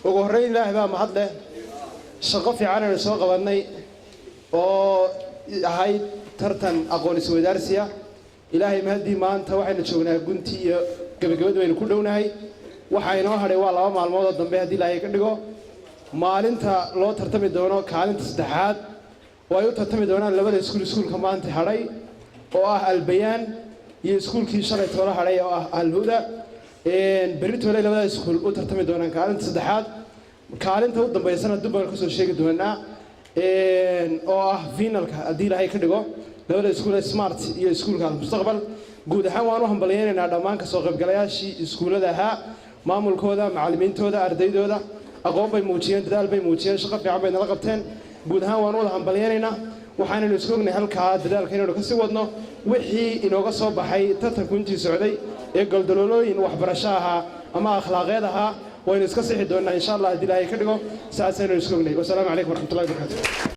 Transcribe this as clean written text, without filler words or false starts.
Ugu horreyn, Ilaahay baa mahad leh. Shaqo fiican aynu soo qabannay oo ahayd tartan aqoon isweydaarsiya. Ilaahay mahaddii, maanta waxaynu joognaa guntii iyo gebagabadii baynu ku dhownahay. Waxaa inoo hadhay waa 2 maalmood oo dambe, haddii Ilaahay ka dhigo, maalinta loo tartami doono kaalinta saddexaad oo ay u tartami doonaan labada iskuul, iskuulka maanta hadhay oo ah Albayaan iyo iskuulkii shalay toole hadhay oo ah Alhuda. Berri toole labada iskuul u tartami doonaan kaalinta saddexaad. Kaalinta u dambaysana dib baan kasoo sheegi doonaa, oo ah finalka, haddii Ilaahay ka dhigo, labada iskuul Smart iyo iskuulka Almustaqbal. Guud ahaan waan u hambalyaynaynaa dhammaan kasoo qaybgalayaashii iskuullada ahaa, maamulkooda, macallimiintooda, ardaydooda. Aqoon bay muujiyeen, dadaal bay muujiyeen, shaqo fiican bay nala qabteen. Guud ahaan waan u wada hambalyaynaynaa. Waxaanaynu isku ognahay halkaa dadaalka inaynu kasii wadno. Wixii inooga soo baxay tartanku intii socday ee goldaloolooyin waxbarasho ahaa ama akhlaaqeed ahaa waynu iska sixi doonnaa, insha Allah, haddii Ilaahay ka dhigo. Saasaynu isku ognahay. Wasalaamu calaykum waraxmatullahi wabarakatu.